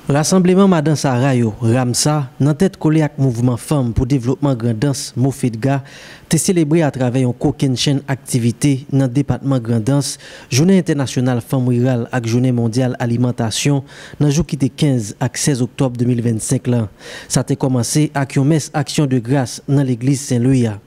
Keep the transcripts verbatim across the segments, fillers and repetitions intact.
Rasanbleman Madan Sara yo, RAMSA, nan tèt kole ak Mouvman Fanm pou Devlopman Grandans, MOFEDGA, te selebre atravè yon kokennchenn aktivite nan depatman Grandans, Jounen Entènasyonal Fanm Riral ak Jounen Mondyal Alimantasyon nan jou ki te kenz ak sèz oktòb de mil vennsenk lan. Sa te kòmanse ak yon mès aksyon de gras nan legliz Sen Lwi a.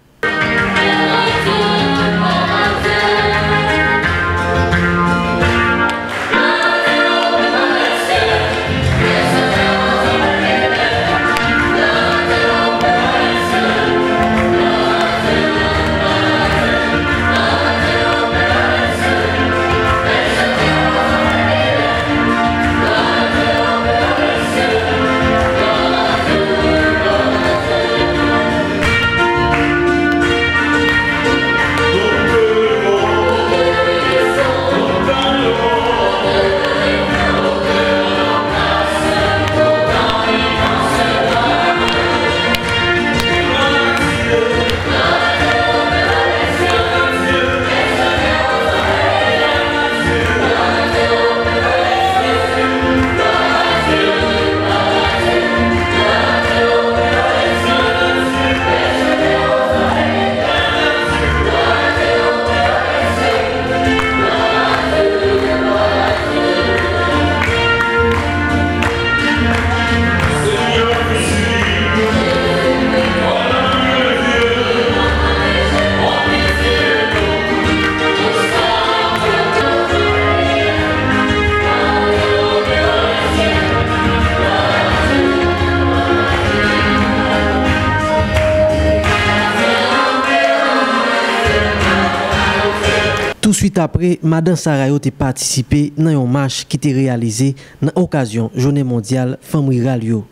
Touswit apre, Madan Sara yo te patisipe nan yon mach ki te reyalize nan okazyon Jounen Mondyal Fanm Riral yo.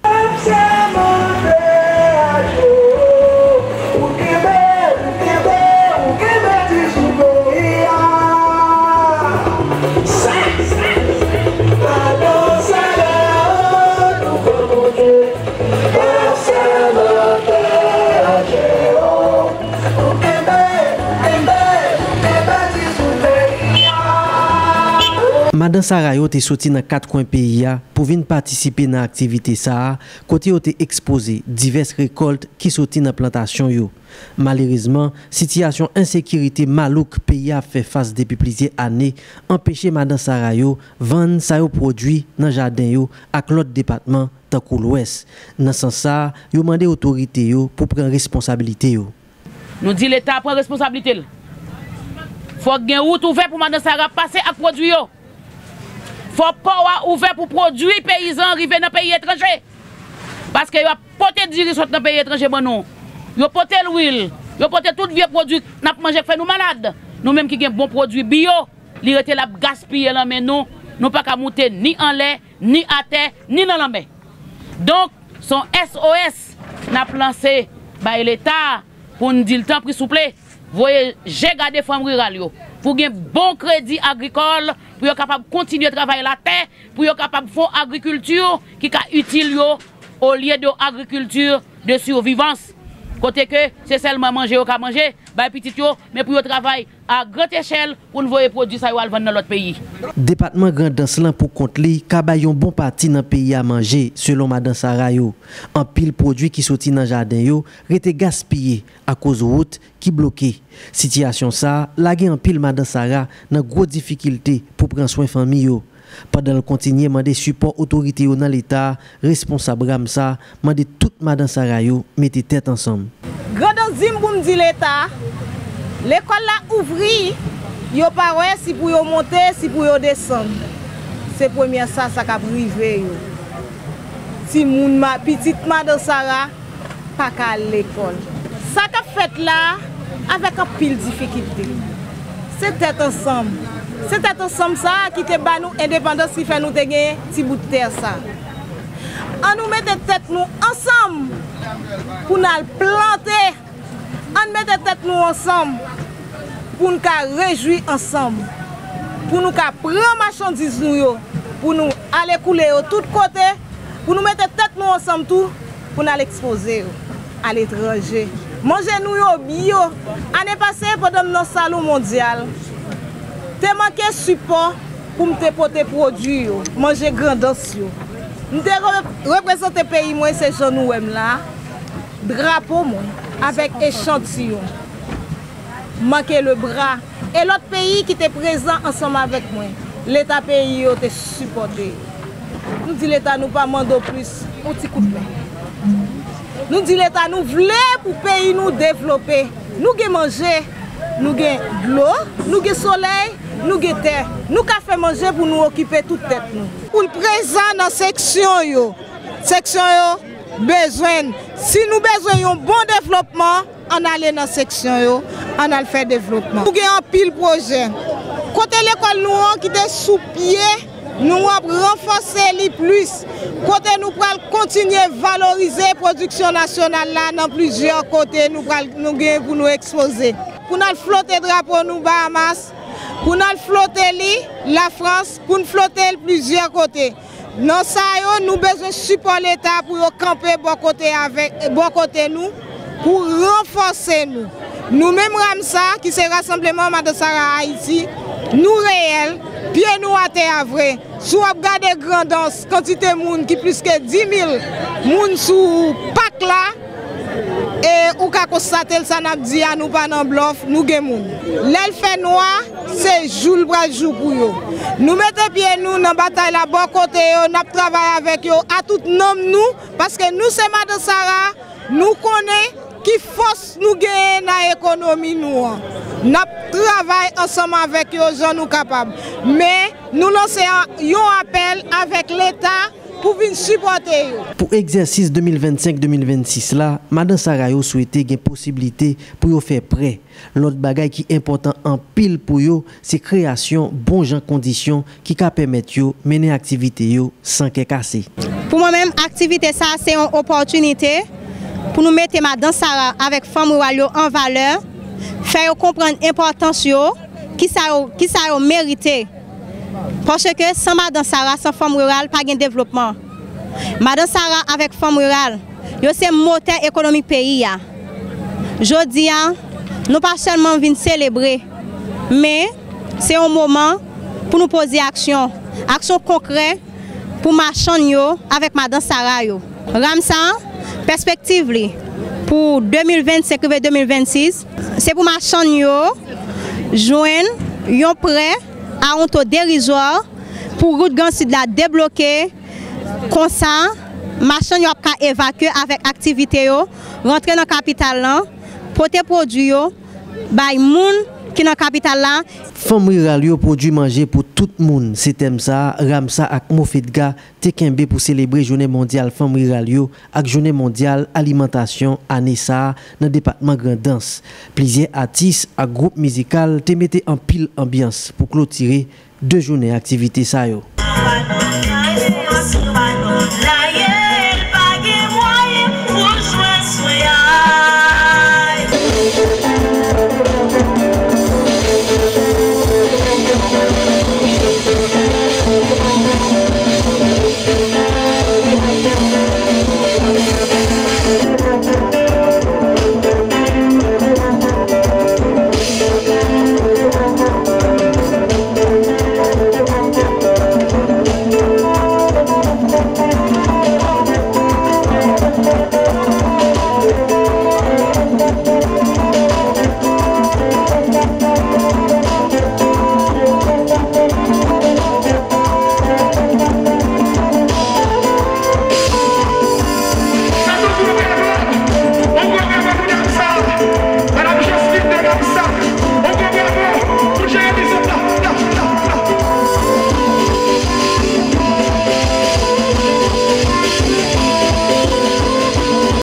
Madan Sara yo te soti nan kat kwen peyi a pou vin patisipe nan aktivite sa a, kote yo te ekspoze divès rekòlt ki soti nan plantasyon yo. Malerezman, sitiyasyon ensekirite malouk peyi a ap fè fas depi plizyè ane anpeche Madan Sara yo vann sa yo pwodui nan jaden yo ak lòt depatman tankou Lwès. Nan sans sa a, yo mande otorite yo pou pran responsabilite yo. Nou di Leta pran responsablite l. Fòk gen wout ouvè pou Madan Sara pase ak pwodui yo. Fò pò a ouvè pou pwodui peyizan an rive nan peyi etranje. Paske y ap pote diri sot nan peyi etranje ban nou. Yo pote lwil, yo pote tout vye pwodui n ap manje k fè nou malad. Nou menm ki gen bon pwodui biyo, li rete l ap gaspiye nan men nou. Nou pa ka moute ni anlè, ni atè, ni nan lanmè. Donk, se yon S O S n ap lanse bay Leta pou n di l, tanpri, souple, voye je gade fanm riral yo, pou gen bon kredi agrikòl, pou yo kapab kontinye travay latè, pou yo kapab fè yon agrikilti ki ka itil yo, olye de yon agrikilti de survivance, kote ke se sèlman manje yo ka manje, bay pitit yo, men pou yo travay a grande échelle pou n voye pwodui sa yo al vann nan lòt peyi. Depatman Grandans lan pou kont li ka bay yon bon pati nan peyi a manje, selon Madan Sara yo. Anpil pwodui ki soti nan jaden yo rete gaspiye akoz wout ki bloke. Sitiyasyon sa a lage anpil Madan Sara nan gwo difikilte pou pran swen fanmi yo. Pandan l kontinye mande sipò otorite yo nan Leta, responsab RAMSA mande tout Madan Sara yo mete tèt ansanm. Grandans di m pou m di Leta, lekòl la ouvri, yo pa wè si pou yo monte, si pou yo desann. Se premye sa, sa k ap rive yo. Timoun ma-, pitit Madan Sara pa ka al lekòl. Sa k ap fèt la a, avèk anpil difikilte. Se tèt ansanm. Se tèt ansanm sa a ki te ba nou endepandans, ki fè nou te gen ti bout tè sa. Ann nou mete tèt nou ansanm pou n al plante. Ann mete tèt nou ansanm pou n ka rejwi ansanm, pou nou ka pran machandiz nou yo, pou nou ale koule yo tout kote, pou nou mete tèt nou ansanm tou, pou n al ekspoze yo aletranje. Manje nou yo byo. Ane pase, pandan m nan Salon Mondyal, te manke sipò pou m te pote pwodui yo, manje Grandans yo. M te re- reprezante peyi mwen, se jan nou wè m la, drapo mwen, avèk echantiyon, manke le bra, e lòt peyi ki te prezan ansanm avèk mwen, Leta peyi yo te sipòte yo. Nou di Leta nou pa mande w plis, yon ti kout men. Nou di Leta nou vle pou peyi nou devlope. Nou gen manje, nou gen dlo, nou gen solèy, nou gen tè. Nou ka fè manje pou nou okipe tout tèt nou. Pou l prezan nan seksyon yo, seksyon yo bezwen n. Si nou bezwen yon bon devlopman, ann ale nan seksyon yo, ann al fè devlopman. Nou gen anpil pwojè. Kote lekòl nou an ki te sou pye, nou ap ranfòse li plis. Kote nou pral kontinye valorize pwodiksyon nasyonal la nan plizyè kote nou pral, nou gen pou nou ekspoze. Pou n al flote drapo nou Bahamas, pou n al flote li Lafrans, pou n flote l plizyè kote. Nan sa yo, nou bezwen sipò Leta pou yo kanpe bò kote avèk, bò kote nou, pou ranfòse nou. Nou menm Ramsa, ki se Rassemblement Madan Sara Ayiti, nou reyèl, pye nou atè a vre. Si w ap gade grandans kantite moun ki plis ke dis mil moun sou pak la, e ou ka konstate l, sa n ap di a, nou pa nan blòf, nou gen moun. Lè l fè nwa, se jou l pral jou pou yo. Nou mete pye nou nan batay la bò kote yo, n ap travay avèk yo a tout nanm nou, paske nou se Madan Sara, nou konnen ki fòs nou genyen nan ekonomi nou an. N ap travay ansanm avèk yo jan nou kapab. Men, nou lanse a- yon apèl avèk Leta pou vin sipòte yo. Pou egzèsis de mil vennsenk de mil vennsis la, Madan Sara yo swete gen posiblite pou yo fè prè. Lòt bagay ki enpòtan anpil pou yo, se kreyasyon bon jan kondisyon ki ka pèmèt yo mennen aktivite yo san kè kase. Pou mwen menm, aktivite sa a se yon opòtinite pou nou mete Madan Sara avèk fanm riral yo an valè, fè yo konprann enpòtans yo, kisa yo, kisa yo merite. Paske san Madan Sara, san fanm riral, pa gen devlopman. Madan Sara avèk fanm riral, yo se motè ekonomik peyi a. Jodi a, nou pa sèlman vin selebre, men se yon moman pou nou poze aksyon, aksyon konkrè pou machann yo avèk Madan Sara yo. Ramsa, pèspektiv li pou de mil vennsenk rive de mil vennsis, se pou machann yo jwenn yon prè a yon to derizwa pou wout Gran Sid la debloke. Konsa, machann yo ap ka evakye avèk aktivite yo, rantre nan kapital lan, pote pwodui yo bay moun ki nan kapital la. Fanm riral yo pwodui manje pou tout moun, se tèm sa a Ramsa ak Mofedga te kenbe pou selebre Jounen Mondyal Fanm Riral yo ak Jounen Mondyal Alimantasyon ane sa a nan depatman Grandans. Plizyè atis ak gwoup mizikal te mete anpil anbyans pou klotire de jounen aktivite sa yo.